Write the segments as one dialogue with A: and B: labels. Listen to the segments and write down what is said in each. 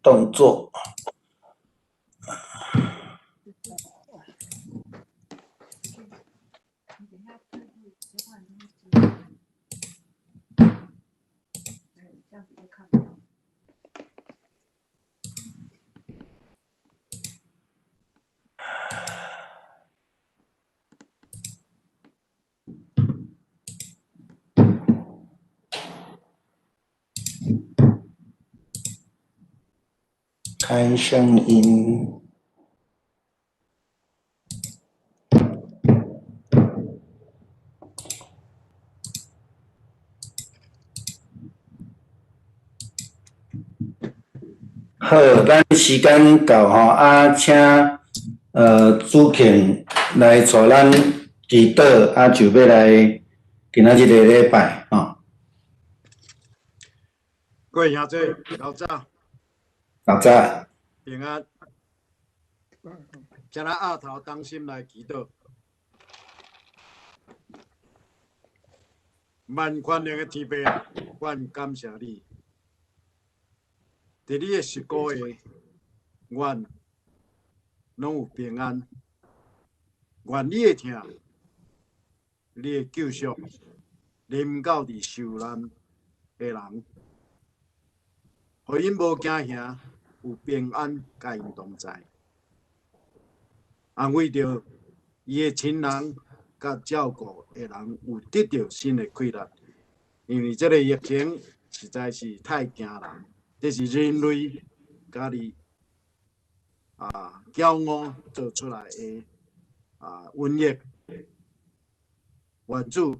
A: 動作。開聲音。好，咱時間到吼，啊，請主慶來帶咱祈禱，啊，就欲來今仔這个禮拜吼。
B: 各位兄弟，老早。
A: 老早。
B: 平安。請咱額頭同心來祈禱。萬權能的天父啊，阮感謝你。佇你的實顧下，阮攏有平安。願你的疼，你的救贖，臨到佇受難的人，予𪜶無驚嚇，有平安佮𪜶同在。安慰著伊的親人佮照顧的人，有得著新的氣力，因為這个疫情實在是太驚人。這是人類家己驕傲做出來的瘟疫。願主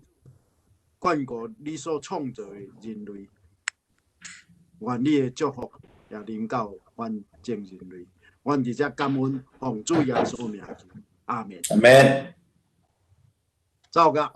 B: 眷顧你所創造的人類，願你的祝福也臨到阮眾人類。阮佇遮感恩，奉主耶穌名求，阿門。
A: 阿門。
B: 走噶。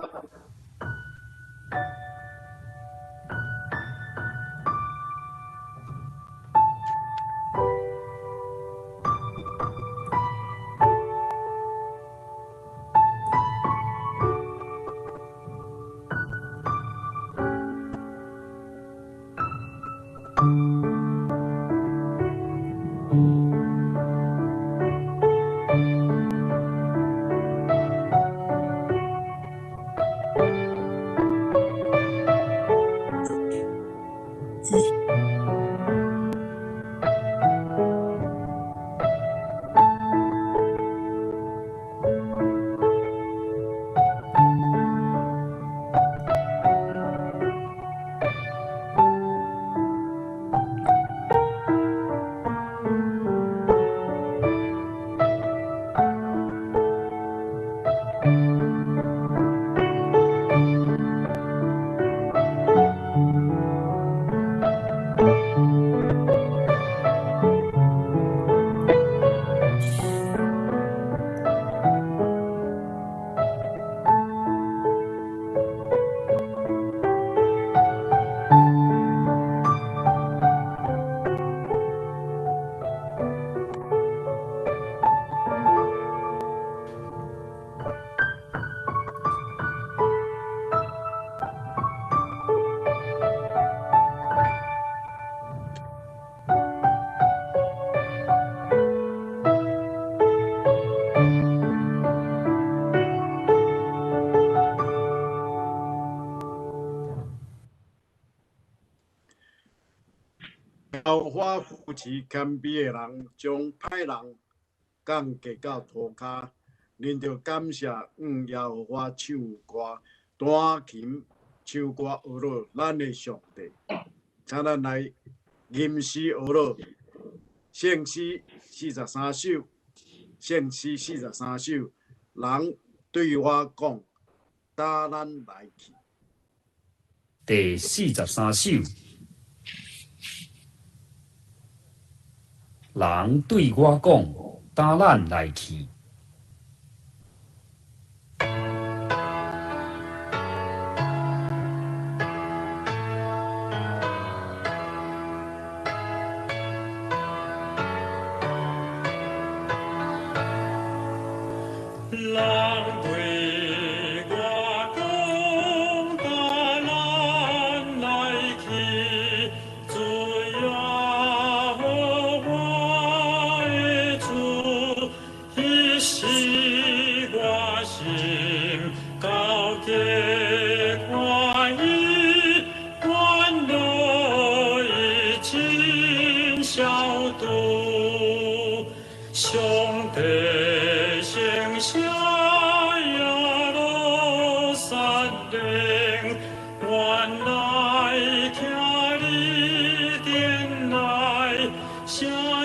B: 耶和華扶持謙卑的人，將歹人降低到塗跤。恁著感謝耶和華唱歌，彈琴唱歌學樂咱的上帝。請咱來吟詩學樂，聖詩四十三首，聖詩四十三首，人對我講，帶咱來去。
C: 第四十三首。人對我講，帶咱來去。
D: 人對我講，帶咱來去，主耶和華。消毒，上帝聖城耶路撒冷，原來徛你殿內，寫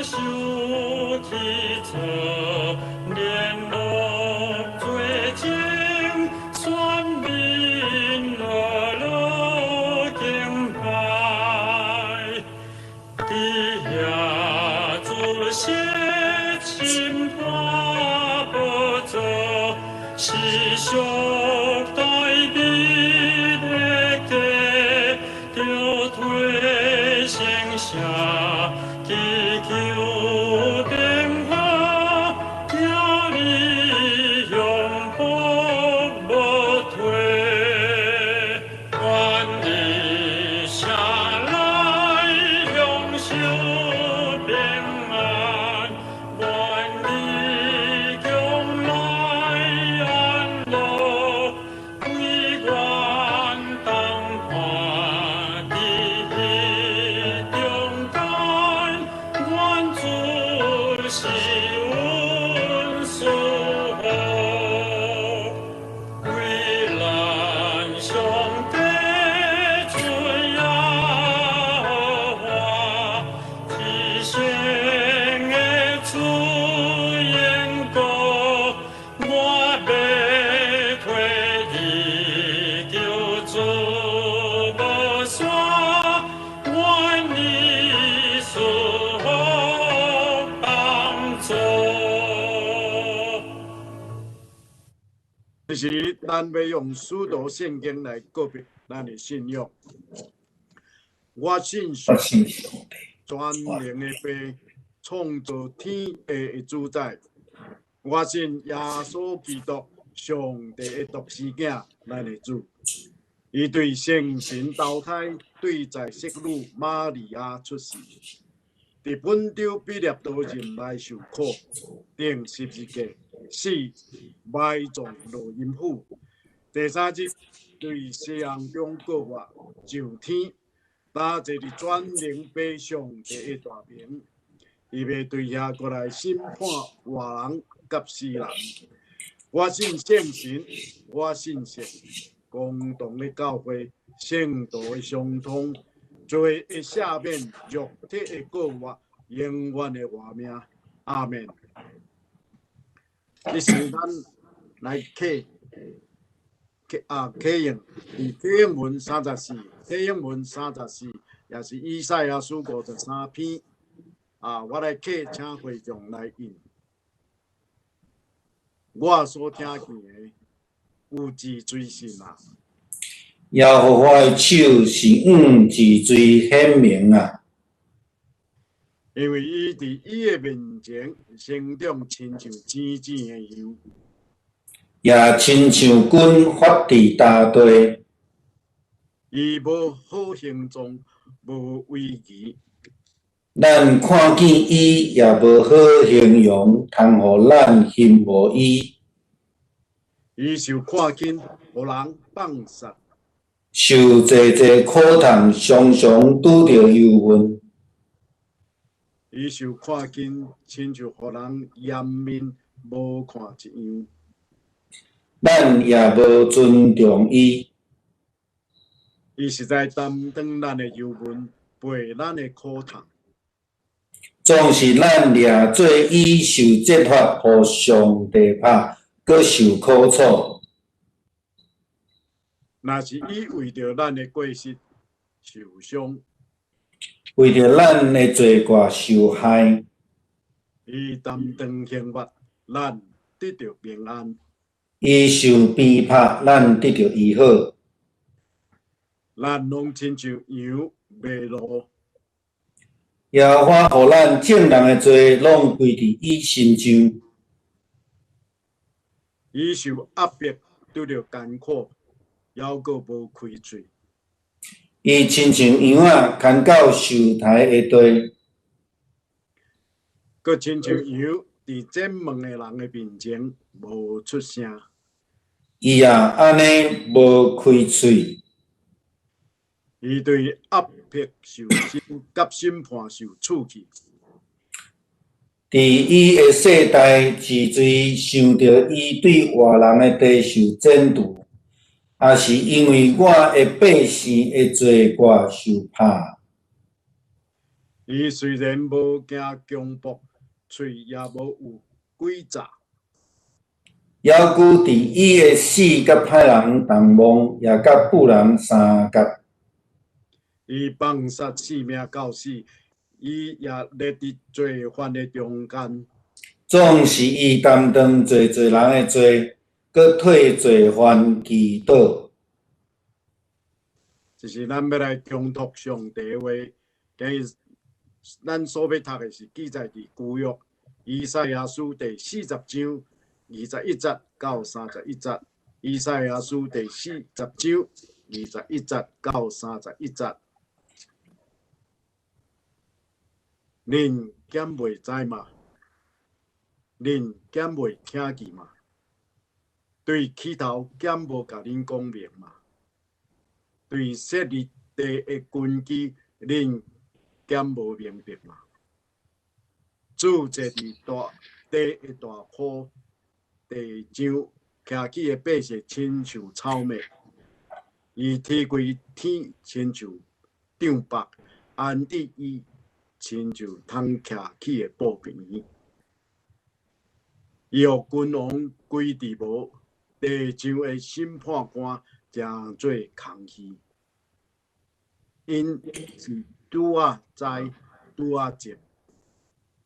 D: 受起做聯絡做證，選民樂樂敬拜。佇遐主席審判寶座，是上大美的家，著提聖城，祈求平和，行你永福無退。願你城內享受平安，願你宮內安樂，唯願同伴佇彼中間，願主施恩賜福，歸咱上帝主耶和華，至聖的主榮光，我欲提你求主無散，願你賜福幫助。
B: 其實，咱欲用使徒聖經來告白咱的信仰。我信
A: 我信上帝，
B: 全能的父，創造天地的主宰。我信耶穌基督，上帝的獨生囝，咱的主。伊對聖神投胎，對在聖女瑪利亞出世，佇本丟彼拉多任內受苦，釘十字架，死，埋葬落陰府。第三日對死人中復活，上天，搭坐佇全能父上帝的大爿。伊欲對遐過來審判活人佮死人。我信聖神，我信聖公同的教會，聖徒的相通，罪的赦免，肉體的復活，永遠的活命。阿門。這時咱來啟啟啊啟應，佇啟應文三十四，啟應文三十四，也是以賽亞書53篇。啊，我來啟，請會眾來應。我所聽見的，有智錐信啊！
A: 耶和華的手是向治錐顯明啊！
B: 因為伊佇伊的面前生長，親像青青的秧，
A: 也親像根發佇乾地。
B: 伊無好形狀，無威儀。
A: 咱看見伊也無好形容，通予咱羨慕伊。
B: 伊受看輕，予人放殺，
A: 受濟濟苦痛，常常拄著憂悶。
B: 伊受看輕，親像予人掩面無看一樣。
A: 咱也無尊重伊。
B: 伊實在擔當咱的憂悶，背咱的苦痛。
A: 總是咱掠做伊受責罰，予上帝拍，閣受苦楚。
B: 若是伊為著咱的過失受傷，
A: 為著咱的罪過受害。
B: 伊擔當刑罰，咱得著平安。
A: 伊受鞭拍，咱得著醫好。
B: 咱攏親像羊迷路。
A: 耶和華予咱眾人的罪攏歸佇伊身上。
B: 伊受壓迫，拄著艱苦，猶閣無開喙。
A: 伊親像羊仔牽到受刣的地，
B: 閣親像羊佇剪毛的人的面前無出聲。
A: 伊也按呢無開喙。
B: 伊對壓迫受審，佮審判受處去。
A: 佇伊的世代，治罪想著伊對活人的地受剪除，也是因為我的百姓的罪過受拍。
B: 伊雖然無驚強暴，喙也無有詭詐。
A: 猶閣佇伊的死佮歹人同亡，也佮富人相佮。
B: 伊放殺性命到死，伊也列佇罪犯的中間。
A: 總是伊擔當濟濟人的罪，閣替罪犯祈禱。
B: 這是咱欲來誦讀上帝話，今日咱所欲讀的是記載佇舊約以賽亞書第四十章二十一節到三十一節。以賽亞書第四十章二十一節到三十一節。恁敢袂知嗎？恁敢袂聽見嗎？對起頭敢無共恁講明嗎？對設立地的根基，恁敢無明白嗎？主坐佇大地的大箍地上，徛起的百姓親像草麥，伊提開天親像帳幕，安置伊親像通徛起的布棚。伊予君王歸佇無，地上的審判官成做空虛。𪜶是拄仔栽，拄仔種，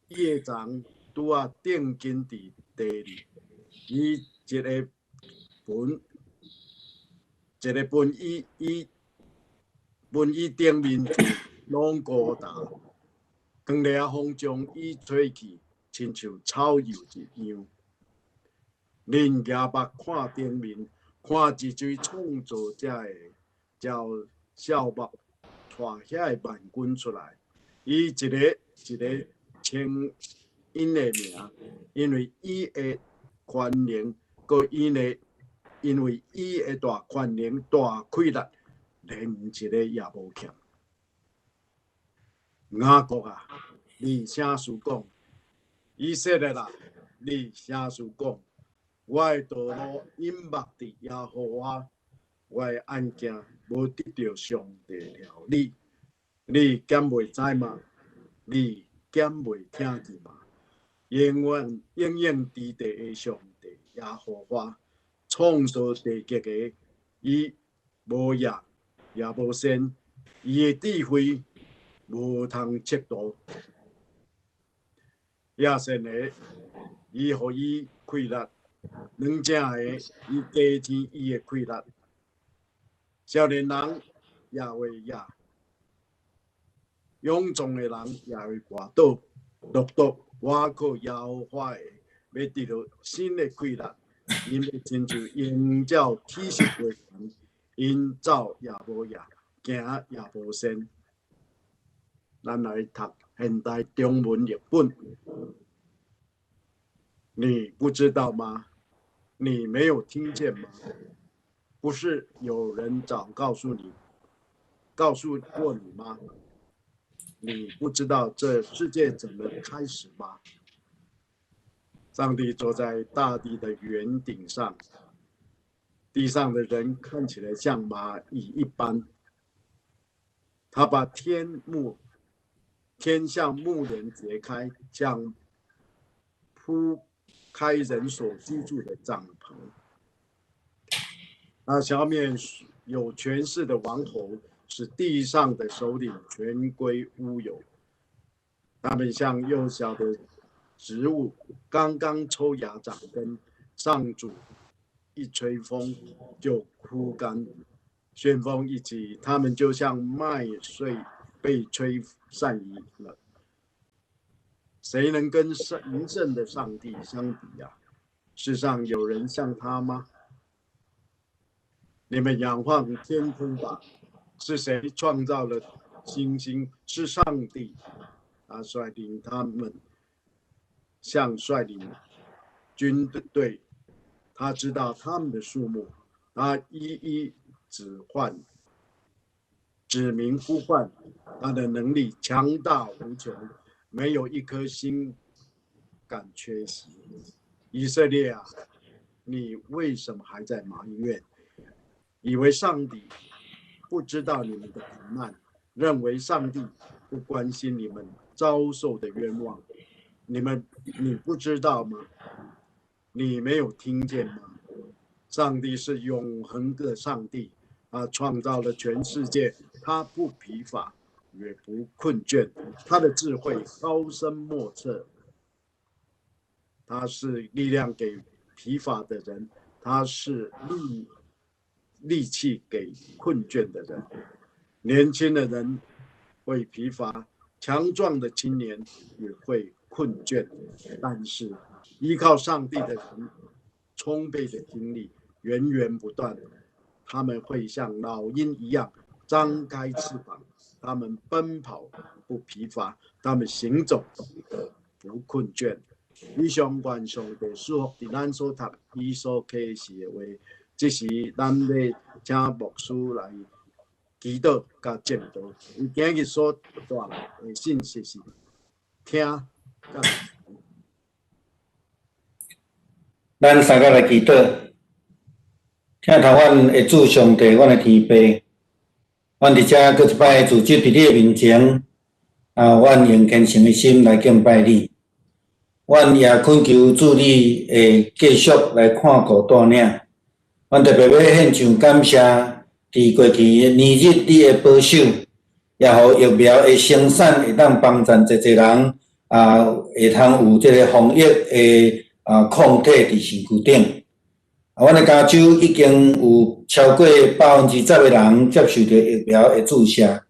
B: 伊的欉拄仔釘根佇地裡，伊一个盆，一个盆伊伊盆伊頂面就攏孤焦。強烈風將伊吹去，親像草油一樣。恁舉目看頂面，看一位創造這的，照數目帶遐个萬軍出來，伊一个一个稱𪜶的名，因為伊的權能，閣𪜶的，因為伊的大權能、大氣力，連一个也無欠。雅各啊，你啥事講？以色列啊，你啥事講？我的道路隱密佇耶和華，我的案件無得著上帝料理。你敢袂知嗎？你敢袂聽見嗎？永遠永遠佇地的上帝耶和華創造地極的，伊無夜也無睡，伊的智慧無通測度。野性的，伊予伊氣力；軟正的，伊加添伊的氣力。少年人也會野，勇壯的人也會跋倒。獨獨我靠耶和華的，欲得著新的氣力。𪜶欲親像鷹鳥體力飛翔，𪜶走也無野，行也無跣。咱來讀現代中文譯本。你不知道嗎？你沒有聽見嗎？不是有人早告訴你、告訴過你嗎？你不知道這世界怎麼開始嗎？上帝坐在大地的圓頂上，地上的人看起來像螞蟻一般。他把天像幕簾揭開，像鋪開人所居住的帳篷。他消滅有權勢的王侯，使地上的首領全歸烏有。他們像幼小的植物，剛剛抽芽長根，上主一吹風就枯乾，旋風一起，他們就像麥穗被吹散了。誰能跟神聖的上帝相比啊？世上有人像他嗎？你們仰望天空吧，是誰創造了星星？是上帝，他率領他們，像率領軍隊。他知道他們的數目，他一一指喚。指名呼喚，他的能力強大無窮，沒有一顆星敢缺席。以色列啊，你為什麼還在埋怨？以為上帝不知道你們的苦難，認為上帝不關心你們遭受的冤枉。你不知道嗎？你沒有聽見嗎？上帝是永恆的上帝，他創造了全世界，他不疲乏，也不困倦，他的智慧高深莫測。他賜力量給疲乏的人，他賜力氣給困倦的人。年輕的人會疲乏，強壯的青年也會困倦，但是依靠上帝的人，充沛的精力源源不斷，他們會像老鷹一樣張開翅膀，他們奔跑不疲乏，他們行走不困倦。以上願上帝賜福佇咱所讀、伊所啟示的話，這時咱欲請牧師來祈禱佮證道。伊今日所帶來的信息是聽佮。
A: 咱三個來祈禱，疼疼阮的主上帝，阮的天父，阮佇遮閣一擺聚集佇你的面前，啊，阮用虔誠的心來敬拜你。阮也懇求主你會繼續來看顧帶領。阮特別欲獻上感謝，佇過去的年日你的保守，也予疫苗的生產會當幫助濟濟人啊，會通有這个防疫的抗體佇身軀頂。啊，阮的加州已經有超過10%的人接受著疫苗的注射。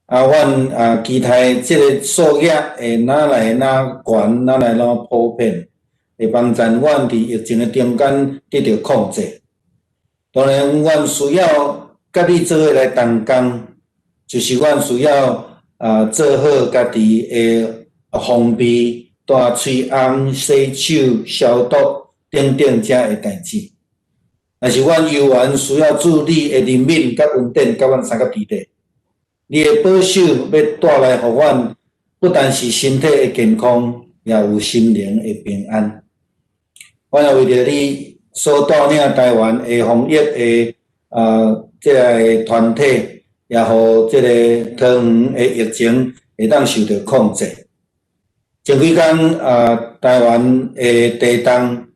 A: 啊，阮期待這个數額會愈來愈懸，愈來愈普遍，會幫助阮佇疫情的中間得著控制。當然，阮需要佮你做伙來同工，就是阮需要做好家己的防備，戴喙甕、洗手、消毒等等遮的代誌。但是，阮猶原需要主你的憐憫佮恩典，佮阮相佮佇咧。你的保守欲帶來予阮，不但是身體的健康，也有心靈的平安。阮也為著你所帶領台灣的防疫的這个團體，也予這个桃園的疫情會當受著控制。前幾工台灣的地動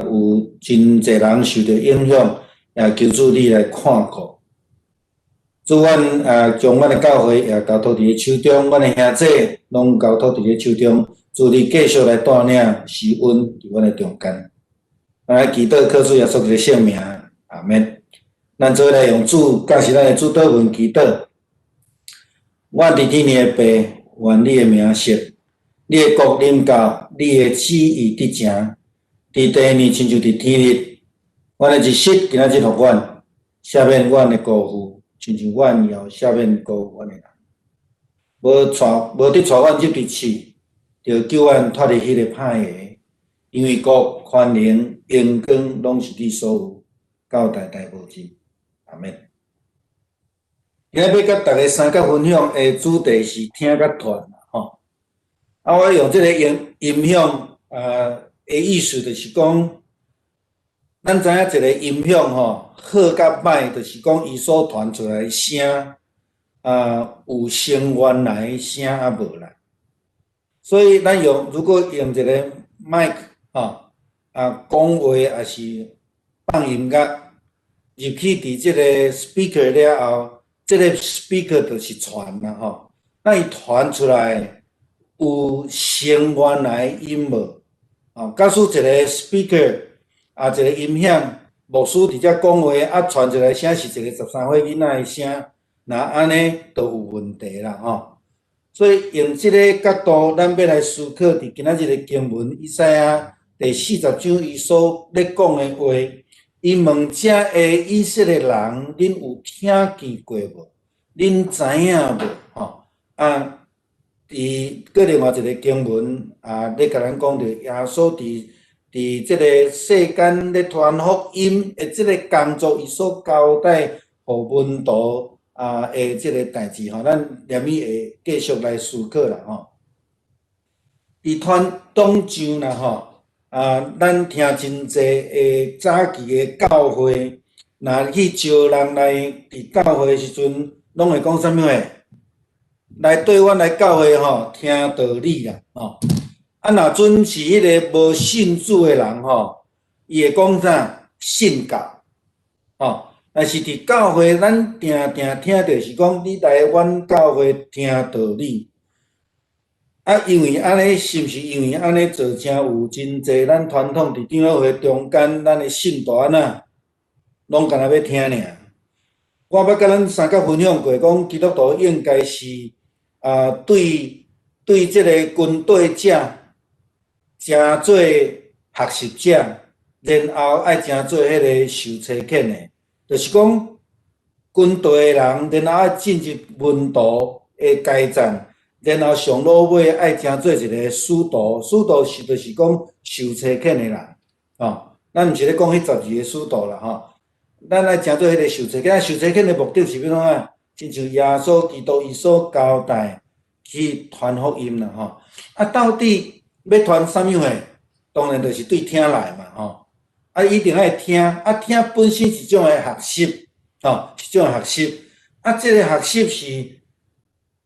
A: 有真濟人受著影響，也求主你來看顧。主，阮將阮的教會也交託佇你手中，阮的兄弟攏交託佇你手中，主你繼續來帶領施恩佇阮的中間。咱來祈禱，靠主耶穌基督聖名，阿們。咱做伙來用主，教示咱的主禱文祈禱。阮佇天的父，願你的名聖，你的國臨到，你的旨意得成，佇地呢，親像佇天日。阮的日食今仔日予阮，赦免阮的辜負，親像阮也赦免辜負阮的人。無得帶阮入佇試，著救阮脫離彼个歹的。因為國、權能、榮光，攏是你所有，到代代無盡。阿們。今仔欲佮大家相佮分享的主題是聽佮傳吼。啊，我用這个音響的意思就是講，咱知影一个音響吼，好佮歹，就是講伊所傳出來的聲有成原來的聲抑無啦。所以咱如果用一个麥克吼講話，抑是放音樂入去佇這个 speaker 了後，這个 speaker 就是傳啦吼。那伊傳出來有成原來音無？哦，假使一个 speaker 一个音響，牧師佇遮講話，傳出來聲是一个13歲囡仔的聲，若按呢就有問題啦吼。所以用這个角度，咱欲來思考佇今仔日的經文，以賽亞第40章伊所咧講的話，伊問遮的以色列人，恁有聽見過無？恁知影無？吼啊！佇閣另外一个經文咧共咱講著耶穌佇這个世間咧傳福音的這个工作，伊所交代予門徒啊的這个代誌吼，咱連續會繼續來思考啦吼。佇傳統上啦吼，啊，咱聽真濟的早期的教會，若去招人來佇教會的時陣，攏會講啥物話？來綴阮來教會吼，聽道理啦吼。啊，若陣是彼个無信主的人吼，伊會講啥？信教，吼。但是佇教會，咱定定聽著是講，你來阮教會聽道理。啊，因為按呢，是毋是因為按呢造成有真濟咱傳統佇長老會中間，咱的信徒按怎，攏干焦欲聽爾。我捌佮咱三角分享過，講基督徒應該是啊，對對這个跟綴者，成做學習者，然後愛成做彼个受差遣的。就是講，跟綴的人，然後愛進入門徒的階層，然後上落尾愛成做一个使徒，使徒是就是講受差遣的人，吼。咱毋是咧講彼12个使徒啦，吼。咱愛成做彼个受差遣，受差遣的目的是欲創啥？親像耶穌基督伊所交代去傳福音啦，吼。啊，到底欲傳啥物貨？當然就是對聽來嘛，吼。啊，一定愛聽，啊，聽本身是一種的學習，吼，是一種學習。啊，這个學習是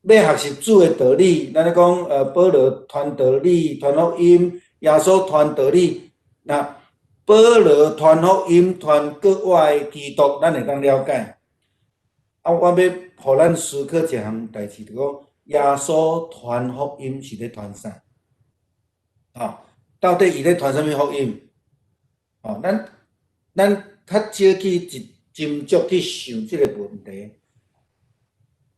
A: 欲學習主的道理。咱咧講，保羅傳道理、傳福音，耶穌傳道理。那保羅傳福音、傳國外的基督，咱會當了解。啊，我欲予咱思考一項代誌，就講耶穌傳福音是咧傳啥？吼，到底伊咧傳啥物福音？吼，咱較少去一斟酌去想這个問題。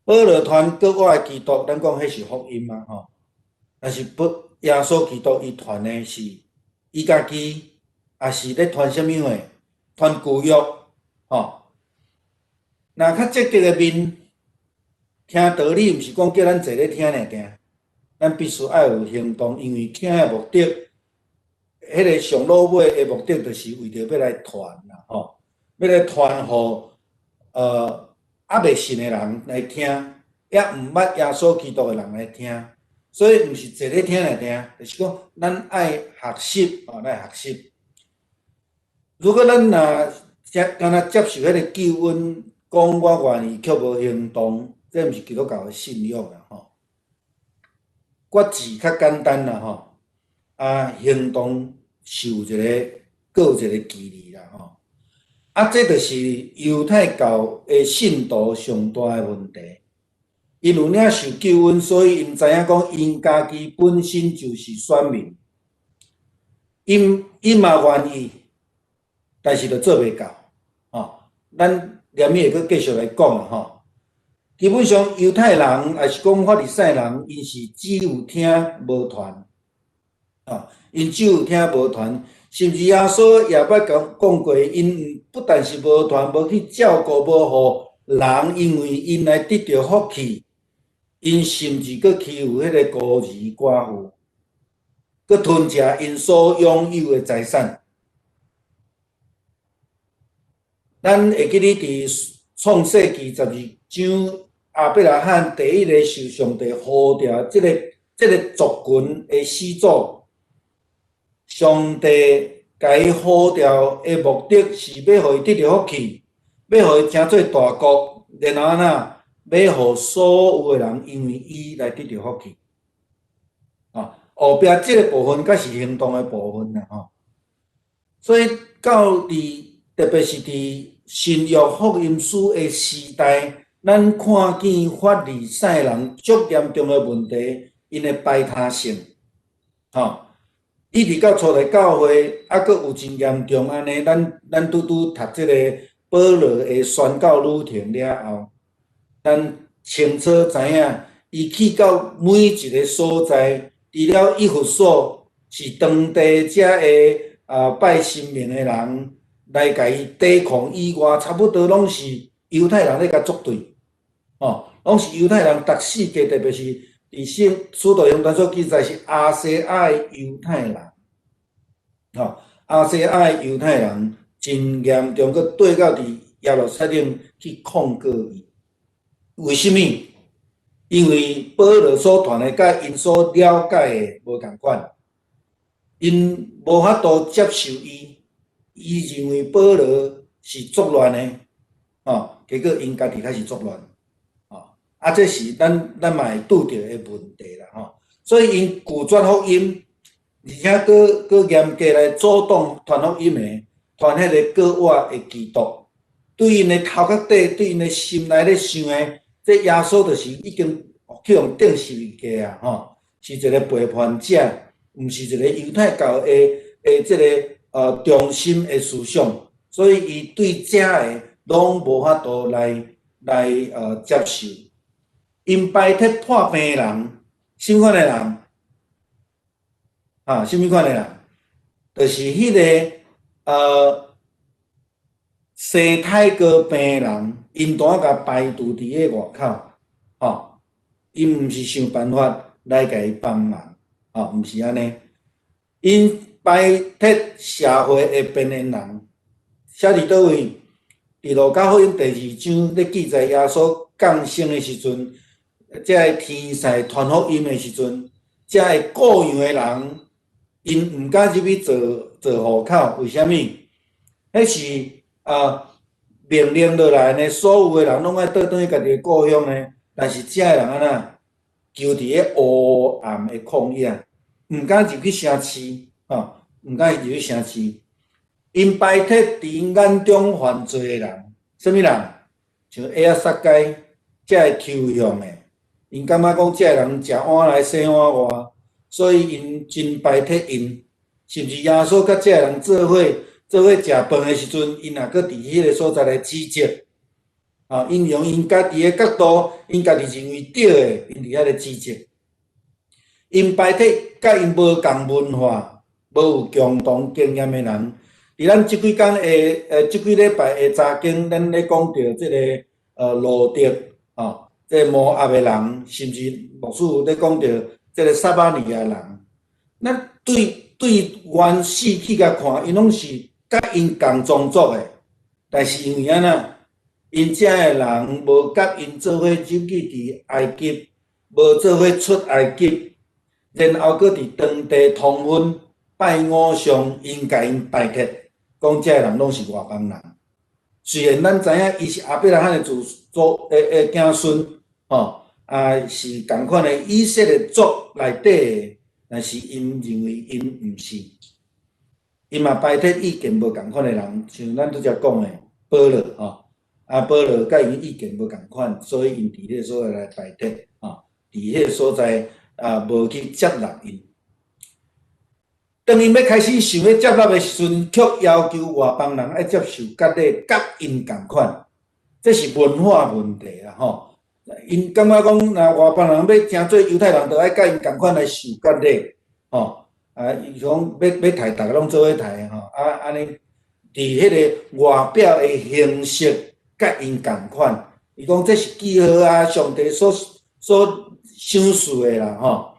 A: 保羅傳國外基督，咱講彼是福音嘛，吼。但是保耶穌基督伊傳的是伊家己，抑是咧傳啥物貨？傳舊約，吼。若較積極的面聽道理，毋是講叫咱坐咧聽爾爾，咱必須愛有行動，因為聽的目的，彼个上落尾的目的，就是為著欲來傳啦，吼，欲來傳予猶未信的人來聽，猶毋捌耶穌基督的人來聽，所以毋是坐咧聽爾爾，就是講咱愛學習，吼，愛學習。如果咱若接干焦接受彼个救恩，講我願意，卻無行動，這毋是基督教的信仰啦，吼。決志較簡單啦，吼，啊，行動是有一个，閣有一个距離啦，吼。啊，這就是猶太教的信徒上大的問題。𪜶有領受救恩，所以𪜶知影講，𪜶家己本身就是選民。𪜶嘛願意，但是就做袂到，吼。咱連續會閣繼續來講啦，吼。基本上猶太人，抑是講法利賽人，𪜶是只有聽無傳，吼，𪜶只有聽無傳，甚至耶穌也捌講講過，𪜶不但是無傳，無去照顧，無予人因為𪜶來得著福氣，𪜶甚至閣欺負彼个孤兒寡婦，閣吞食𪜶所擁有的財產。咱會記得佇創世記12章，亞伯拉罕第一个受上帝呼召，這个族群的始祖，上帝共伊呼召的目的是欲予伊得著福氣，欲予伊成做大國，然後按怎，欲予所有的人因為伊來得著福氣。啊，後壁這个部分才是行動的部分啦，吼。所以到佇特別是佇新約福音書的時代，咱看見法利賽人足嚴重的問題，𪜶的排他性，吼，一直到初代教會，猶閣有真嚴重按呢。咱拄拄讀這个保羅的宣教旅程了後，咱清楚知影，伊去到每一个所在，除了以弗所是當地遮的啊拜神明的人來共伊抵抗以外，差不多攏是猶太人咧共作對，吼，攏是猶太人，逐世界特別是佇聖使徒行傳所記載是亞細亞的猶太人，吼，亞細亞的猶太人真嚴重，閣對到佇耶路撒冷去控告伊，為啥物？因為保羅所傳的佮𪜶所了解的無仝款，𪜶無法度接受伊，伊認為保羅是作亂的，吼，結果𪜶家己開始作亂，吼，啊，這是咱嘛會拄著的問題啦，吼。所以𪜶拒絕福音，而且閣閣嚴格來阻擋傳福音的，傳彼個復活的基督，對𪜶的頭殼底，對𪜶的心內咧想的，這耶穌就是已經去予釘十字架啊，吼，是一個背叛者，毋是一個猶太教的這個中心的思想，所以伊對這个攏無法度來接受。𪜶排斥破病的人，啥物款的人？啊，啥物款的人？就是彼个西太高病的人，𪜶當共排除佇个外口，吼，𪜶毋是想辦法來共伊幫忙，吼，毋是按呢。𪜶排斥社會的邊緣人，寫佇佗位？佇路加福音第二章咧記載耶穌降生的時陣，這个天使傳福音的時陣，這个羔羊的人，𪜶毋敢入去做做戶口，為啥物？彼是啊，命令落來呢，所有的人攏愛倒轉去家己的故鄉呢。但是這个人按怎？就佇咧黑暗的曠野，毋敢入去城市，吼，毋敢入去城市。𪜶排斥佇𪜶眼中犯罪的人，啥物人？像厄仔撒該這个抽象的，𪜶感覺講這个人食碗內洗碗外，所以𪜶真排斥𪜶。甚至耶穌佮這个人做伙做伙食飯的時陣，𪜶也閣佇彼个所在來指責。啊，𪜶用𪜶家己的角度，𪜶家己認為對的，𪜶佇遐咧指責。𪜶排斥佮𪜶無仝文化、無有共同經驗的人。佇咱這幾工的這幾禮拜的查經，咱咧講著這个路得，吼，這个摩押的人，甚至牧師咧講著這个撒瑪利亞人。咱對原始去共看，𪜶攏是佮𪜶仝種族的，但是因為按怎？𪜶遮的人無佮𪜶做伙入去佇埃及，無做伙出埃及，然後閣佇當地通婚拜偶像，𪜶共𪜶排斥，講這个人攏是外邦人。雖然咱知影伊是亞伯拉罕的子祖的子孫，吼，啊是仝款的以色列族內底的，但是𪜶認為𪜶毋是，𪜶嘛排斥意見無仝款的人，像咱拄才講的保羅吼。啊，保羅佮𪜶意見無仝款，所以𪜶佇彼个所在來排斥，吼，佇彼个所在啊，無去接納𪜶。當𪜶欲開始想欲接納的時陣，卻要求外邦人愛接受割禮，佮𪜶仝款，這是文化問題啦，吼。𪜶感覺講，若外邦人欲成做猶太人，就愛佮𪜶仝款來受割禮，吼。啊，伊講欲刣，逐个攏做伙刣吼，啊，按呢，佇彼个外表的形式。佮𪜶仝款，伊講這是記號啊，上帝所賞賜的啦，吼。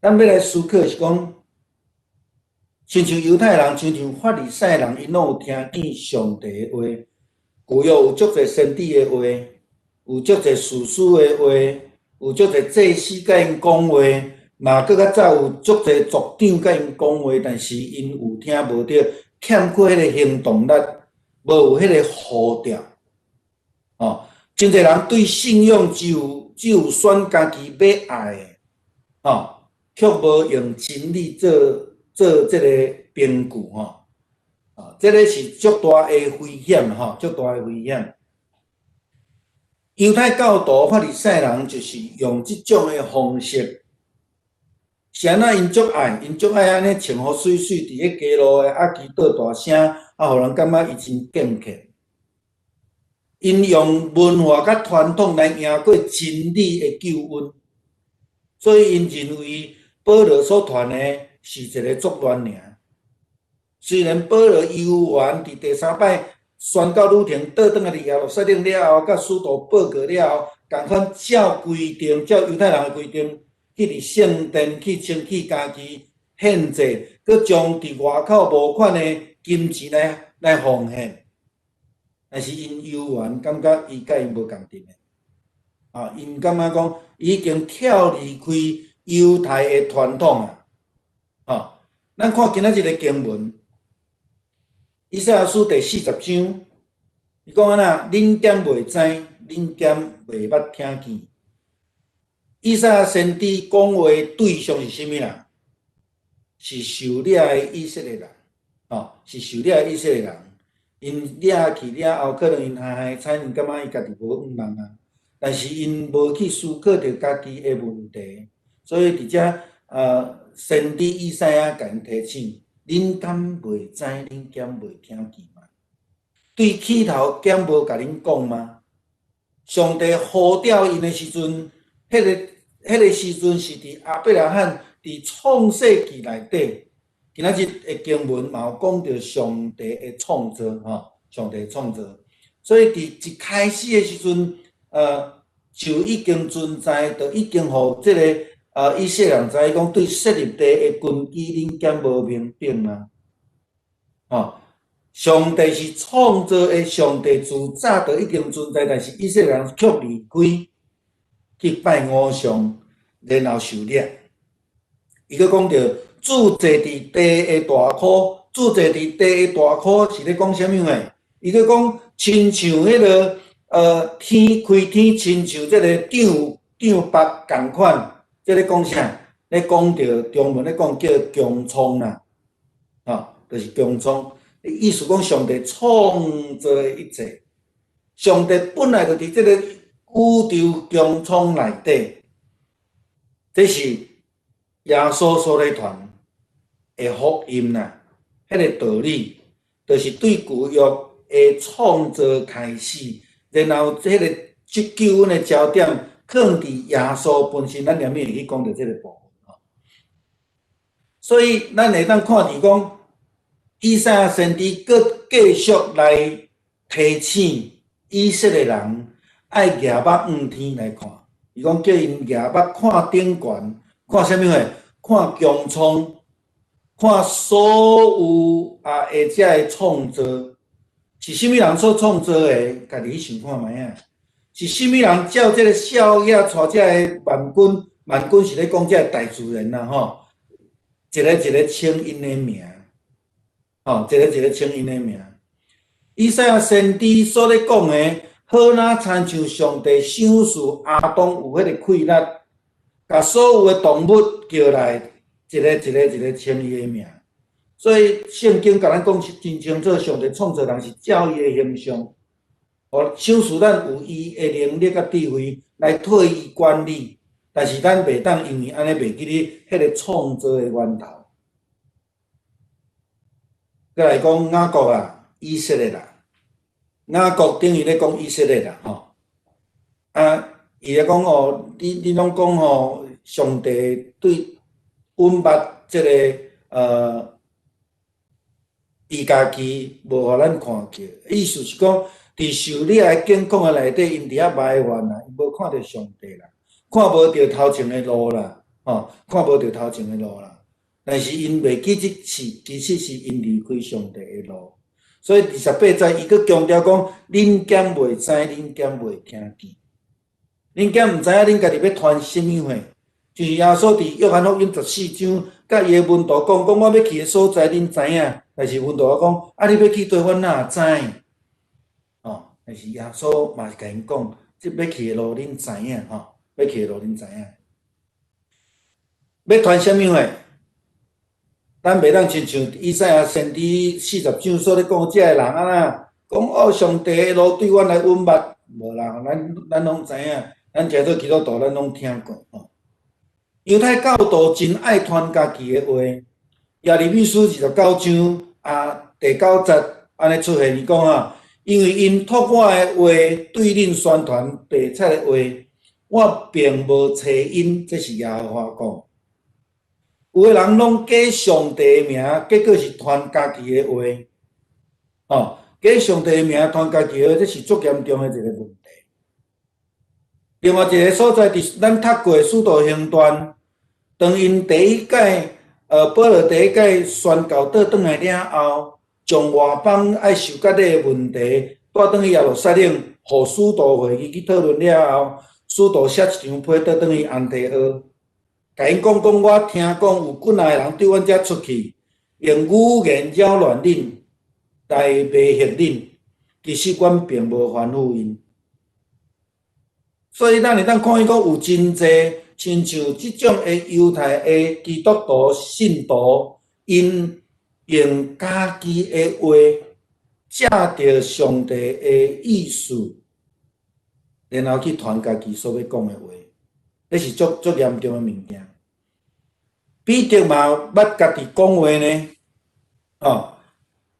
A: 咱欲來思考是講，親像猶太人，親像法利賽人，𪜶攏有聽見上帝的話，舊約有足濟先知的話，有足濟士師的話，有足濟祭司佮𪜶講話，嘛閣較早有足濟族長佮𪜶講話，但是𪜶有聽無著，欠缺彼个行動力。無有彼个呼召，吼，真濟人對信仰只有選家己欲愛的，吼，卻無用真理做這個憑據，吼，啊，這个是足大的危險，吼，足大的危險。猶太教徒法利賽人就是用這種的方式，是按怎𪜶足愛按呢穿予媠媠，佇咧街路的啊祈禱大聲。啊，予人感覺伊真敬虔。𪜶用文化佮傳統來贏過真理的救恩，所以𪜶認為保羅所傳的是一个作亂爾。雖然保羅猶原佇第三擺宣教旅程倒轉來佇耶路撒冷了後，佮使徒報告了後，仝款照規定，照猶太人的規定，去佇聖殿去清洗家己獻祭，閣將佇外口募款的金錢來奉獻。但是𪜶猶原感覺伊佮𪜶無仝陣的，啊，𪜶感覺講已經跳離開猶太的傳統啊，吼，咱看今仔日的經文，以賽亞書第四十章，伊講按怎？恁敢袂知？恁敢袂捌聽見？以賽亞先知講話對象是啥物人？是受掠的以色列人，吼，是受掠的以色列人。𪜶掠去了後，可能𪜶害害慘，𪜶感覺伊家己無向望啊。但是𪜶無去思考著家己的問題，所以佇遮先知以賽亞共𪜶提醒：恁敢袂知？恁敢袂聽見嗎？對起頭敢無共恁講嗎？上帝呼召𪜶的時陣，彼個時陣是佇亞伯拉罕佇創世記內底。今仔日的經文嘛有講著上帝的創造，吼，上帝創造。所以佇一開始的時陣，就已經存在，就已經予這个以色列人知影講對設立地的根基，恁敢無明白嗎？吼，上帝是創造的上帝，自早就已經存在，但是以色列人卻離開去拜偶像，然後受掠。伊閣講著主坐佇地的大箍，主坐佇地的大箍是咧講啥物話？伊閣講親像彼个天開天，親像這个帳幕仝款，這咧講啥？咧講著中文咧講叫穹蒼啦，吼，就是穹蒼。意思講上帝創造的一切，上帝本來就佇這個宇宙穹蒼內底，這是耶穌所咧傳的福音啦。彼个道理，就是對舊約的創造開始，然後彼个這救恩的焦點囥佇耶穌本身，咱後面會去講著這個部分吼。所以咱會當看著講，以賽亞先知閣繼續來提醒以色列人愛舉目向天來看。伊講叫𪜶舉目看頂懸，看啥物貨？看穹蒼，看所有啊下遮的創造，是啥物人所創造的？家己去想看覓仔。是啥物人照這个少爺帶這个萬軍？萬軍是咧講這个大自然啦，吼，一个一个稱𪜶的名，吼，一個一個稱𪜶的名。以賽亞先知所咧講的，好若親像上帝賞賜亞當有彼个氣力，共所有的動物叫來，一个一个一个稱伊的名。所以聖經共咱講真清楚，上帝創造人是照伊的形象，哦，賞賜咱有伊的能力佮智慧來替伊管理，但是咱袂當因為按呢袂記得彼个創造的源頭。閣來講雅各啊，以色列啦，雅各等於咧講以色列啦，吼。啊，伊咧講哦，你攏講吼，上帝對阮捌這个伊家己無予咱看見，意思是講，佇受掠的境況的內底，𪜶佇遐埋怨啦，𪜶無看著上帝啦，看無著頭前的路啦，吼，看無著頭前的路啦。但是𪜶袂記這是，其實是𪜶離開上帝的路。所以28節，伊閣強調講：恁敢袂知？恁敢袂聽見？恁敢毋知影？恁家己欲傳啥物貨？就是耶穌佇約翰福音14章，佮伊的門徒講：講我欲去的所在，恁知影？但是門徒講：啊，你欲去佗，阮哪會知？哦，但是耶穌嘛是共𪜶講：這欲去的路，恁知影？吼，欲去的路，恁知影？欲傳啥物貨？咱袂當親像以賽亞先知四十章所咧講，這个人按怎講哦，上帝的路對阮來隱密，無啦，咱攏知影，咱誠濟基督徒，咱攏聽過吼。猶太教徒真愛傳家己的話，耶利米書29章啊第九節按呢出現，伊講啊，因為𪜶託我的話對恁宣傳白賊的話，我並無差𪜶，這是耶和華講。有的人攏假上帝的名，結果是傳家己的話，吼，假上帝的名傳家己的話，這是足嚴重的一個問題。另外一个所在，佇咱讀過《使徒行傳》，當𪜶第一擺，保羅第一擺宣教倒轉來了後，從外邦愛受割禮的問題，帶轉去耶路撒冷，予使徒會議去討論了後，使徒寫一張批倒轉去安提阿，共𪜶講講，我聽講有幾若个人對阮遮出去，用語言擾亂恁，來迷惑恁。其實阮並無吩咐𪜶。所以咱會當看見講有真濟親像這種的猶太的基督徒信徒，𪜶用家己的話，藉著上帝的意思，然後去傳家己所欲講的話，這是足足嚴重的物件。彼得嘛捌家己講話呢，哦，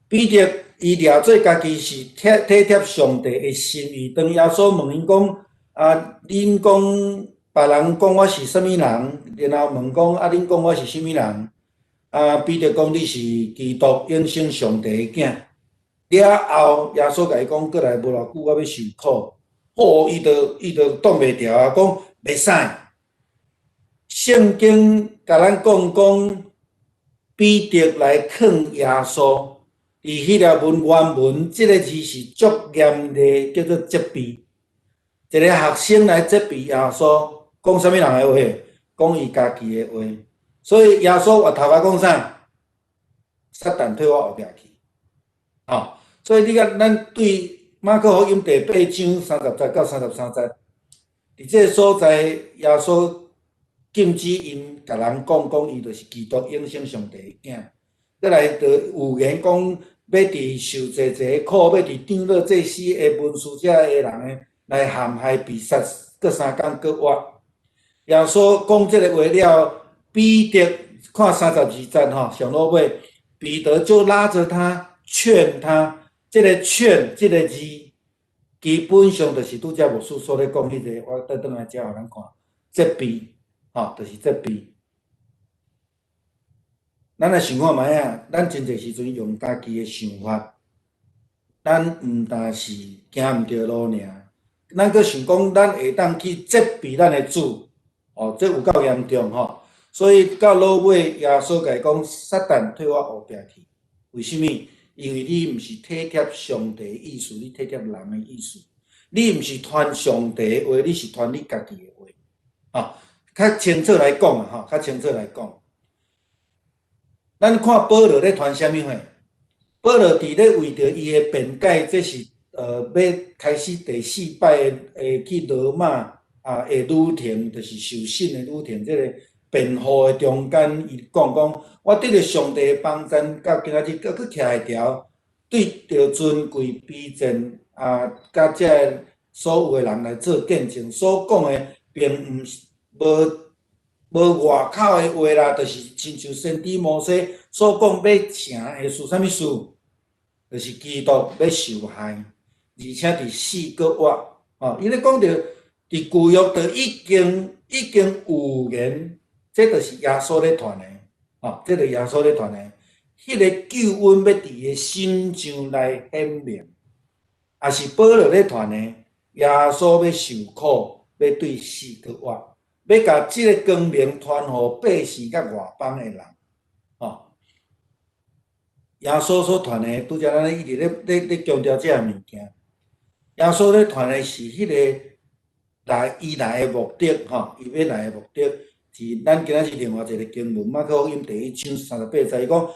A: 彼得伊掠做家己是體體貼上帝的心意。當耶穌問𪜶講，啊，恁講別人講我是啥物人？然後問講，啊，恁講我是啥物人？啊，彼得講你是基督永生上帝的囝。了後，耶穌共伊講，過來無偌久，我欲受苦。哦，伊就擋袂牢啊，講袂使。聖經共咱講講，彼得來勸耶穌，佇彼個文原文，這个字是足嚴厲，叫做責備。一個學生來責備耶穌，講啥物人的話？講伊家己的話。所以耶穌回頭來講啥？撒旦退我後壁去。哦，所以你看，咱對馬可福音第八章30節到33節，佇這个所在，耶穌禁止𪜶共人講講伊就是基督永生上帝的囝。閣來就預言講，欲佇受濟濟苦，欲佇長老祭司的文士遮的人的來陷害被殺，閣三工閣活。耶穌講這个話了，彼得看32節吼，上落尾，彼得就拉著他勸他，這个勸這个字，基本上就是拄才牧師所咧講彼个，我倒轉來遮予咱看，責備，吼，就是責備。咱來想看覓仔，咱真濟時陣用家己的想法，咱毋但是行毋著路爾，咱閣想講咱會當去責備咱的主，哦，這有夠嚴重吼。所以到落尾，耶穌共伊講：撒旦退我後壁去。為啥物？因為你毋是體貼上帝的意思，你體貼人的意思。你毋是傳上帝的話，你是傳你家己的話。吼，較清楚來講啊，吼，較清楚來講。咱看保羅咧傳啥物貨？保羅佇咧為著伊的辯解，這是欲開始第四擺的去羅馬啊的旅程，就是受審的旅程。這个辯護的中間，伊講講，我得著上帝的幫贊，到今仔日閣閣徛會牢，對著尊貴卑賤啊，佮這个所有的人來做見證，所講的並毋是無無外口的話啦，就是親像先知摩西所講欲成的事，啥物事？就是基督欲受害，而且佇死閣活。哦，伊咧講著佇舊約就已經已經預言，這就是耶穌咧傳的，哦，這就是耶穌咧傳的。彼个救恩欲佇伊的身上來顯明，也是保羅咧傳的，耶穌欲受苦，欲對死閣活。欲共這个光明傳予百姓佮外邦的人，吼。耶穌所傳的，拄才咱一直咧咧咧強調這个物件。耶穌咧傳的是彼个來伊來的目的，吼，伊欲來的目的是咱今仔日另外一个經文，馬可福音第一章38節，伊講，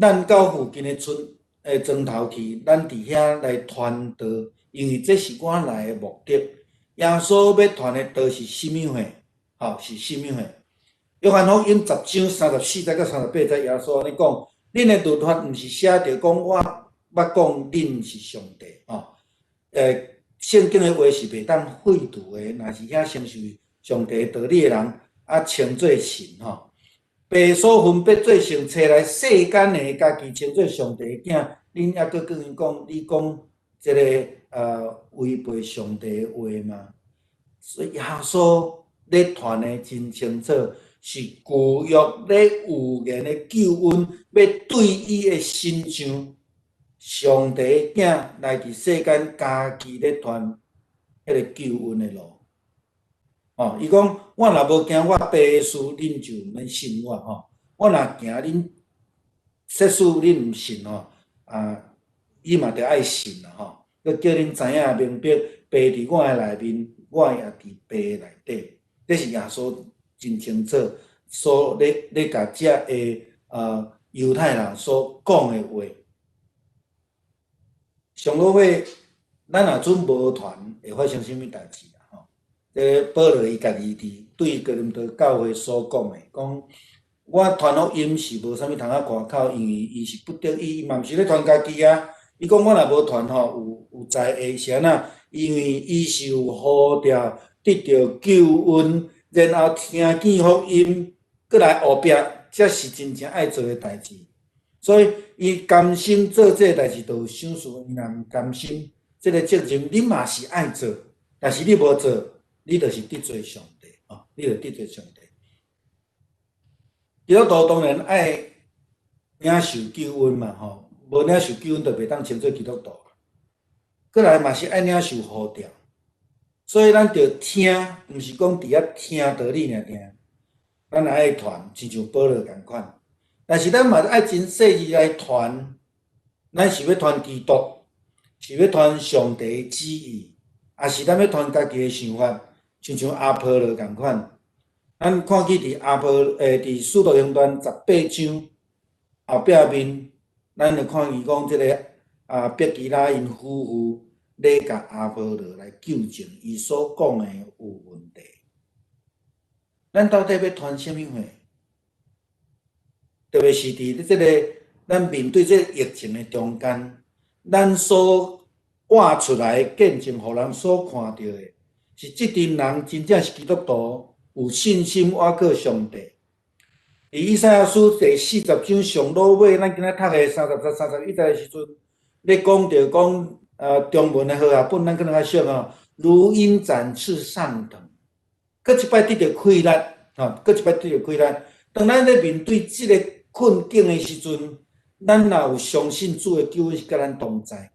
A: 咱到附近的村的莊頭去，咱佇遐來傳道，因為這是我來的目的。耶穌欲傳的道是啥物貨？吼，是啥物貨？約翰福音10章34節到38節，耶穌按呢講：恁的律法毋是寫著講我捌講恁是上帝，吼。聖經的話是袂當廢除的，若是遐承受上帝道理的人，啊稱做神，吼。爸所分別做聖，揣來世間的，家己稱做上帝的囝，恁猶閣閣𪜶講，你講這个違背上帝的話嗎？所以耶穌咧傳的真清楚，是舊約咧預言的救恩，欲對伊的身上，上帝的囝來佇世間家己咧傳彼个救恩的路。哦，伊講我若無行我爸的事，恁就毋免信我吼。我若行恁，即使恁毋信吼，啊，伊嘛著愛信啦吼。閣叫恁知影明白，父佇我的內面，我也佇父內底。這是耶穌真清楚所咧咧共遮个猶太人所講的話。上落尾，咱若準無傳，會發生啥物代誌啊？吼，這保羅伊家己佇對哥林多教會所講的，講我傳福音是無啥物通仔誇口，因為伊是不得已，伊嘛毋是咧傳家己啊。伊講我若無傳吼，有災會是按怎？因為伊是有呼召得著救恩，然後聽見福音，閣來後壁，才是真正愛做的代誌。所以，伊甘心做這个代誌，就有賞賜；伊若毋甘心，這个責任你嘛是愛做，但是你無做，你就是得罪上帝，吼，你就得罪上帝。基督徒當然愛領受救恩嘛，吼，無領受救恩就袂當稱做基督徒。閣來嘛是愛領受呼召，所以咱著聽，毋是講佇遐聽道理爾爾，咱也愛傳，親像保羅仝款。但是咱嘛愛真細膩來傳，咱是欲傳基督，是欲傳上帝的旨意，抑是咱欲傳家己的想法，親像亞波羅仝款。咱看見佇亞波佇使徒行傳18章後壁面，咱就看見講這个啊，百基拉𪜶夫婦咧共亞波羅來糾正伊所講的有問題。咱到底欲傳啥物貨？特別是佇這个咱面對這个疫情的中間，咱所活出來的見證，予人所看著的，是這陣人真正是基督徒，有信心倚靠上帝。佇以賽亞書第40章上落尾，咱今仔讀的30節、31節的時陣，咧講著講，中文的和合本，咱可能較熟吼，如鷹展翅上騰，閣一擺得著氣力，吼，閣一擺得著氣力。當咱咧面對這个困境的時陣，咱若有相信主的救恩是佮咱同在，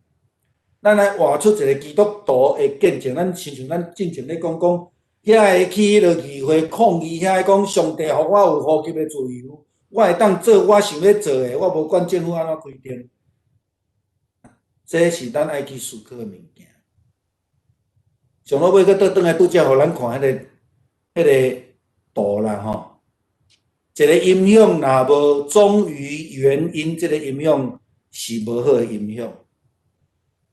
A: 咱來活出一个基督徒的見證。咱親像咱進前咧講講，遐个去彼个議會抗議，遐个講上帝予我有呼吸的自由，我會當做我想欲做的，我無管政府按怎規定。這是咱愛去思考的物件。上落尾閣倒轉來拄才予咱看彼个圖啦吼。一个音響若無忠於原音，這个音響是無好的音響。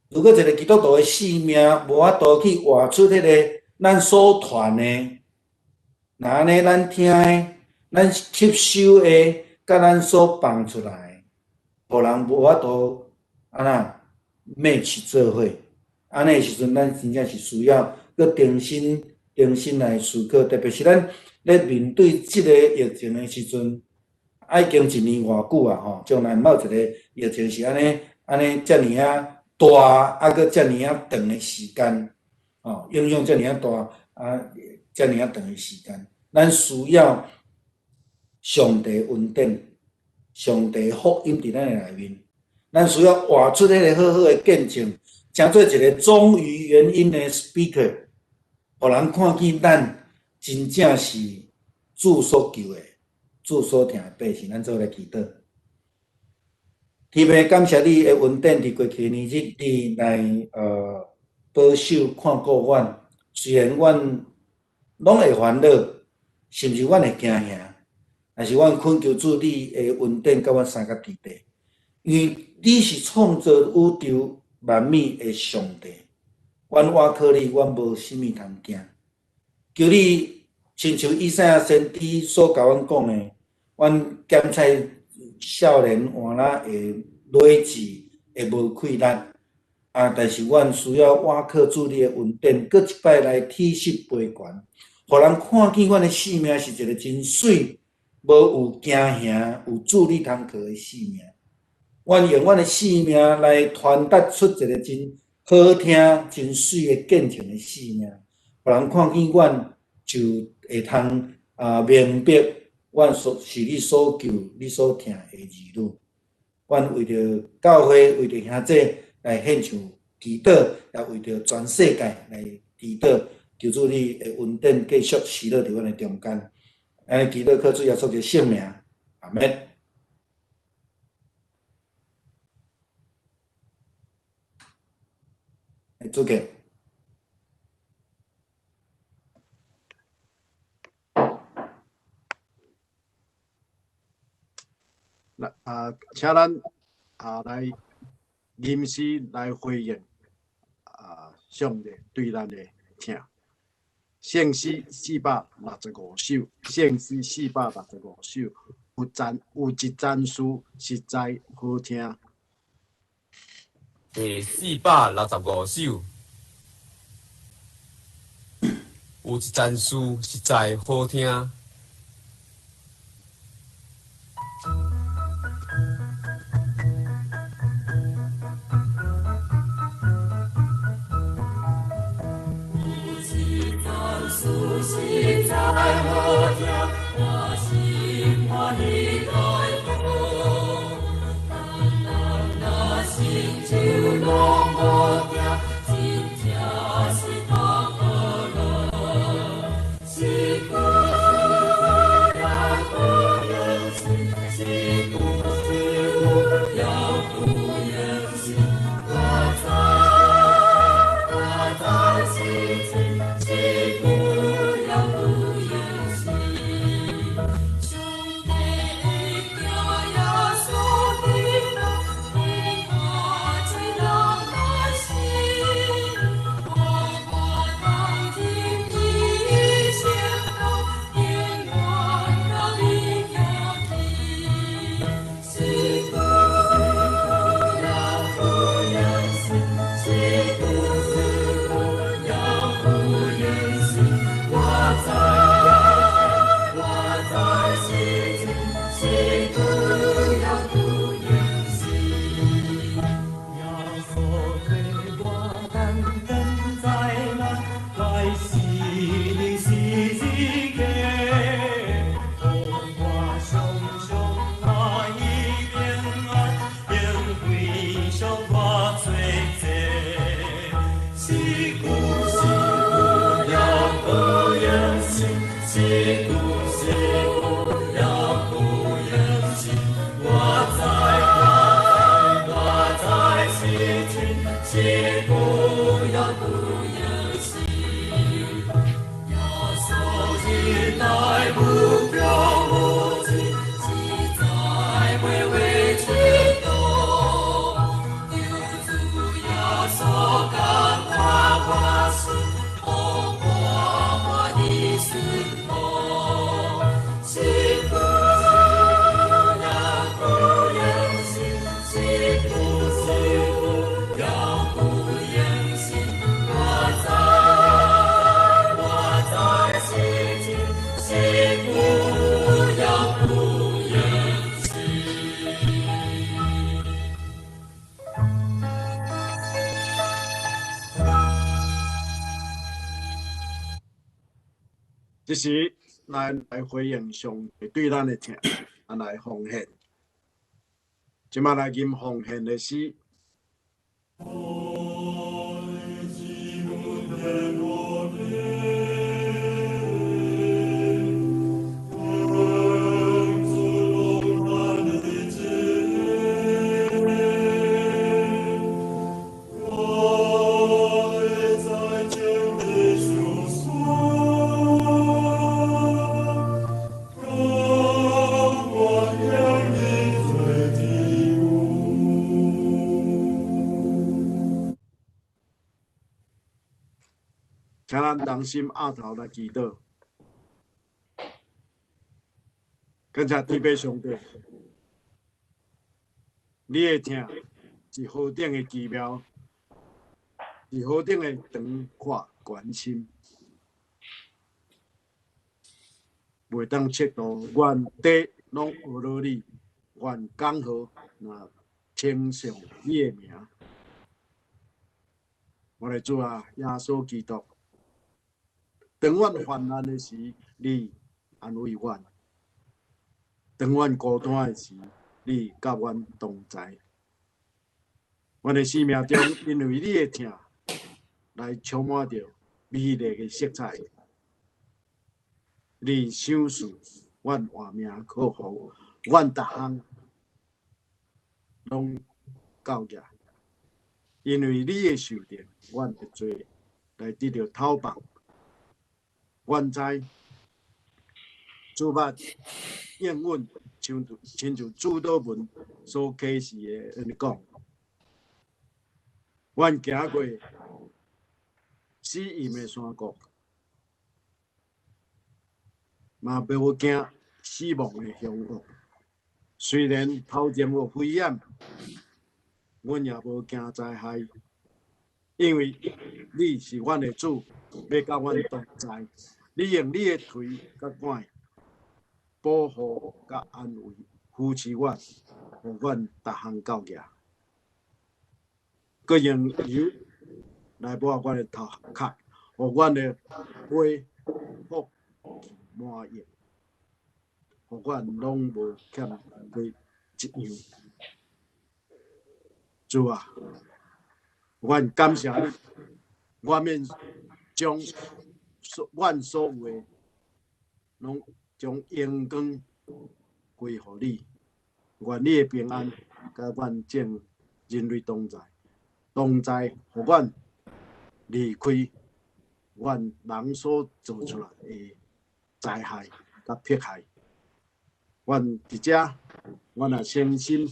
A: 如果一个基督徒的生命無法度去活出彼个咱所傳的，若按呢咱聽的、咱吸收的，佮咱所放出來，予人無法度按怎 match 做伙，按呢時陣，咱真正是需要閣重新、重新來思考，特別是咱咧面對這个疫情的時陣，已經一年偌久啊吼，從來毋捌一个疫情是按呢按呢遮爾仔大，啊閣遮爾仔長的時間，吼，影響遮爾仔大，啊遮爾仔長的時間，咱需要上帝恩典、上帝福音佇咱的內面，咱需要活出彼个好好的見證，成做一个忠於原音的 speaker，予人看見咱真正是主所救的、主所疼的百姓。咱做伙來祈禱。天父，感謝你的恩典，佇過去年日，你來保守看顧阮。雖然阮攏會煩惱，甚至阮會驚嚇，但是阮懇求主你的恩典佮阮相佮佇底，因為你是創造宇宙萬物的上帝，阮倚靠你，阮無啥物通驚。求你親像以賽亞先知所共阮講的，阮減菜少年換仔會累志，會無氣力，啊！但是阮需要倚靠主你的恩典，閣一擺來鐵膝飛懸，予人看見阮的生命是一个真媠，無有驚嚇，有主你通靠的生命。阮用阮的生命來傳達出一个真好聽、真媠的見證的生命，予人看見阮就會通啊明白，阮所是你所救、你所疼的兒女。阮為著教會、為著兄弟來獻上祈禱，也為著全世界來祈禱，求主你的恩典繼續施落佇阮的中間。按呢祈禱靠主耶穌的聖名，阿們。主庆。
B: 来啊，请咱啊来吟诗来回应啊，上帝对咱的疼。圣诗465首，圣诗465首，有一赞诗实在好听。
E: 第465首，有一赞诗实在好听。
D: 实在好听，我心欢喜来赴。但人若成就拢无惊，真正是当何乐？是故也不用心，是故也不用心。我知我知是真，是故。
B: 这时，咱来回应上帝对咱的疼，啊来奉献。这马来吟奉献的诗。请咱同心阿头来祈祷，感谢天父上帝，你的疼是何等的奇妙，是何等的长阔关心，袂当测度，愿地拢学落你，愿江河若称颂你的名。我的主啊，耶稣基督。当阮患难的时，你安慰阮；当阮孤单的时，你佮阮同在。阮的生命中，因为你的疼，来充满著美丽的色彩。你赏赐阮活命靠福，阮逐项拢到额。因為你的受定，阮的罪來得著透放。阮知主捌應允，親像主禱文所啟示的按呢講，阮行過死蔭的山谷，嘛無驚死亡的凶惡。雖然頭前有危險，阮也無驚災害，因為你是阮的主，欲佮阮同在。你用你的槌佮拐保護佮安慰扶持阮，予阮逐項到額。閣用油來抹阮的頭殼，予阮的杯福氣滿溢，予阮攏無欠過一樣。主啊，阮感謝你，我免將阮所有的攏將榮光歸予你，願你的平安佮阮眾人類同在，同在，予阮離開阮人所做出來的災害佮迫害。阮佇遮，阮也誠心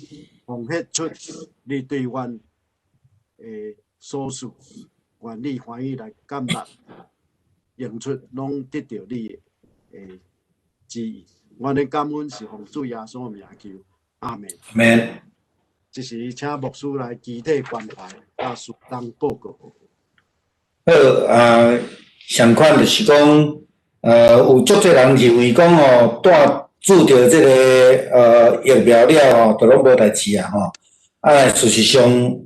B: 奉獻出你對阮的所賜，願你歡喜來感納，用出攏得著你的旨意。阮的感恩是奉主耶穌名求，阿門。
A: 阿門。
B: 這時請牧師來具體關懷佮事工報告。
A: 好啊，相款就是講，有足濟人認為講吼，帶注著這個疫苗了吼，就攏無代誌啊吼。啊，事實上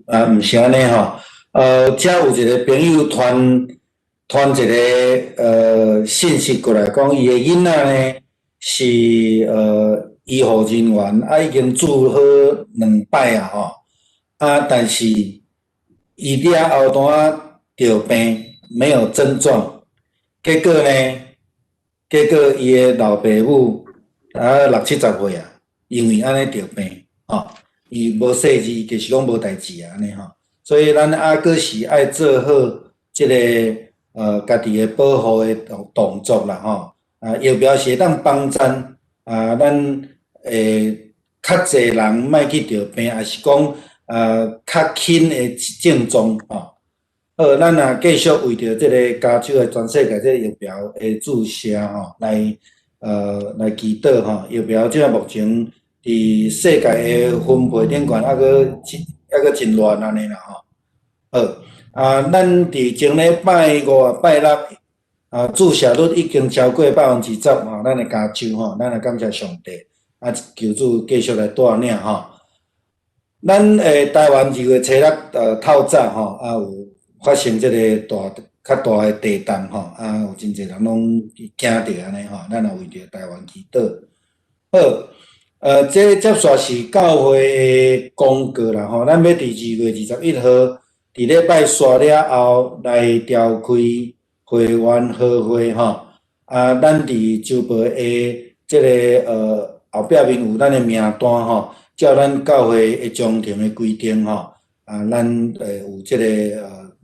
A: 啊，毋是按呢吼。遮有一個朋友傳傳一個信息過來，講伊的囡仔呢是醫護人員，啊已經注好兩擺啊吼。啊，但是伊了後單著病，沒有症狀，結果呢，結果伊的老爸母啊六七十歲啊，因為按呢著病，吼，伊無細膩，就是講無代誌啊，按呢吼。所以咱猶閣是愛做好這個家己的保護的動作啦，吼。啊，疫苗是會當幫贊啊，咱會較濟人莫去著病，抑是講較輕的症狀吼。好，咱也繼續為著這个加州的全世界這个疫苗的注射吼，來祈禱吼。疫苗這目前佇世界的分配頂懸，猶閣真亂按呢啦吼。好，啊，咱佇前禮拜五、拜六啊，注射率已經超過10%吼，咱的加州吼，咱來感謝上帝，啊，求主繼續來帶領吼。咱台灣2月初六透早吼，啊有發生這個較大的地動吼，啊有真濟人攏驚著按呢吼，咱也為著台灣祈禱。好，這接續是教會的公告啦吼，咱欲佇2月21號，佇禮拜煞了後來召開會員和會吼，啊，咱佇周報的這個後壁面有咱的名單吼，照咱教會的章程的規定吼，啊，咱會有這個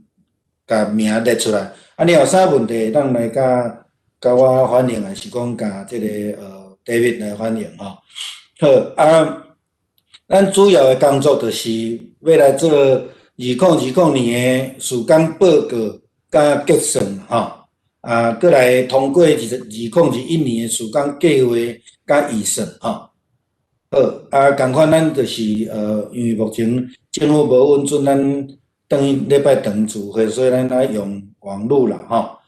A: 共名列出來。啊，你有啥問題，會當來共我反映，還是講共這個David 來反映吼。好，啊，咱主要的工作就是欲來做2020年的事工報告佮結算吼，啊，閣來通過2021年的事工計劃佮預算吼。好，啊，仝款咱就是因為目前政府無允准咱轉去禮拜堂聚會，所以咱愛用網路啦吼。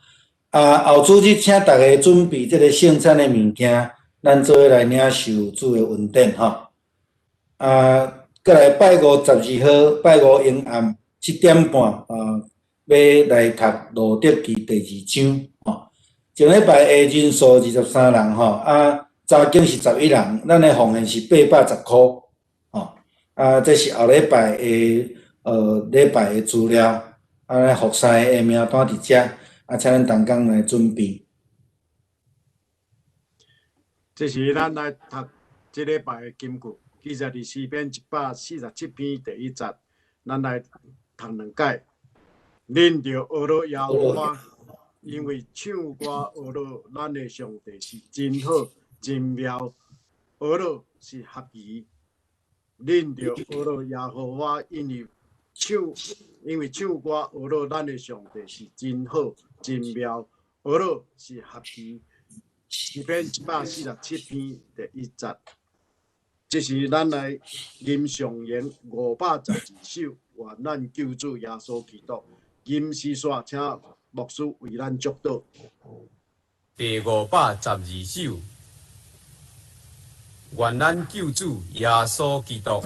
A: 啊，後主日請大家準備這个聖餐的物件，咱做伙來領受主的恩典吼。啊，閣來拜五12號，拜五下暗7點半啊，欲來讀路得記第二章吼。前禮拜的人數23人吼，啊，查經是11人，咱的奉獻是810箍吼。啊，這是後禮拜的禮拜的資料，啊，服侍的名單佇遮，啊，請咱同工來準備。
B: 這是咱來讀這禮拜的金句，記載佇詩篇147篇第一節，咱來讀兩擺。恁著學樂耶和華，因為唱歌學樂咱的上帝是真好真妙，學樂是合宜。恁著學樂耶和華，因為唱歌學樂咱的上帝是真好真妙，學樂是合宜。詩篇147篇第1節，這是咱來吟誦詠512首，願咱救主耶穌基督。吟詩煞，請牧師為咱祝禱。
E: 第512首，願咱救主耶穌基督。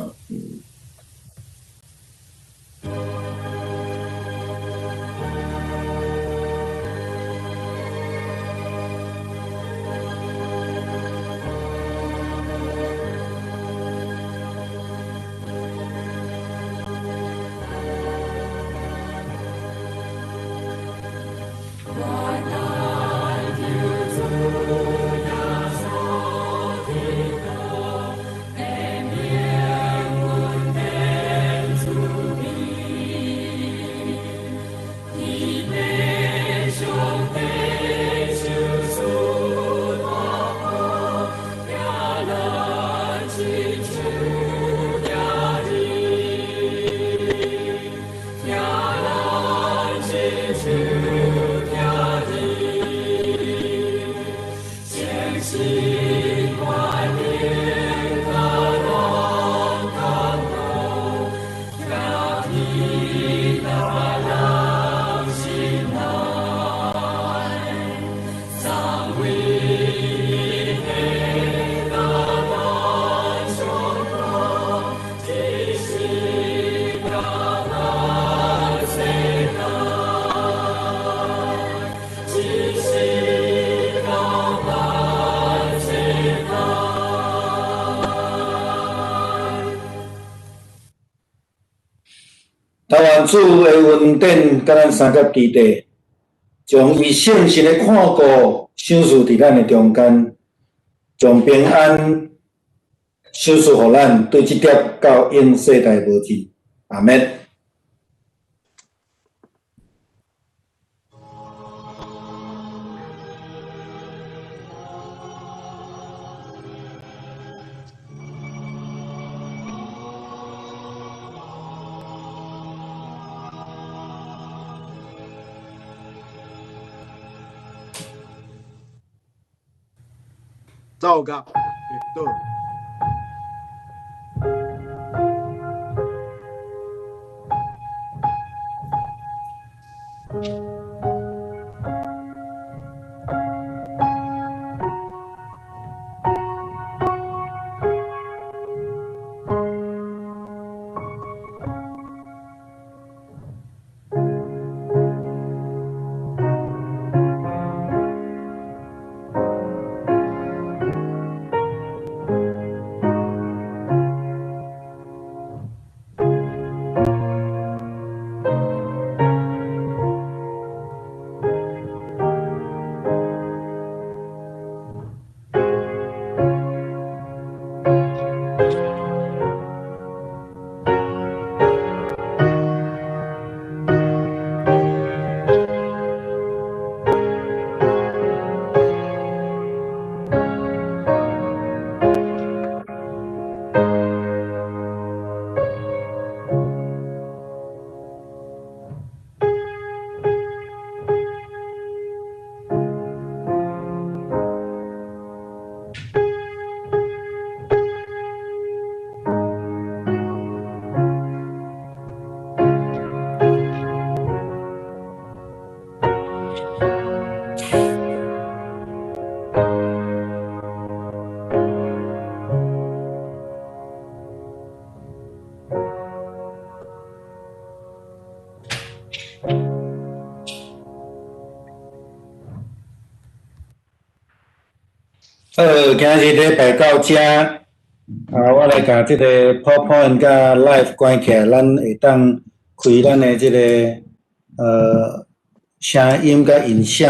A: 但願主的恩典佮咱相佮基地，將伊聖神的看顧賞賜佇咱的中間，將平安賞賜予咱，對這粒到永世代無盡。阿們。
B: 奏樂默禱。
A: 好，今日禮拜到遮，啊，我來共這個 PowerPoint 佮 Live 關起來，咱會當開咱的這個聲音佮影像。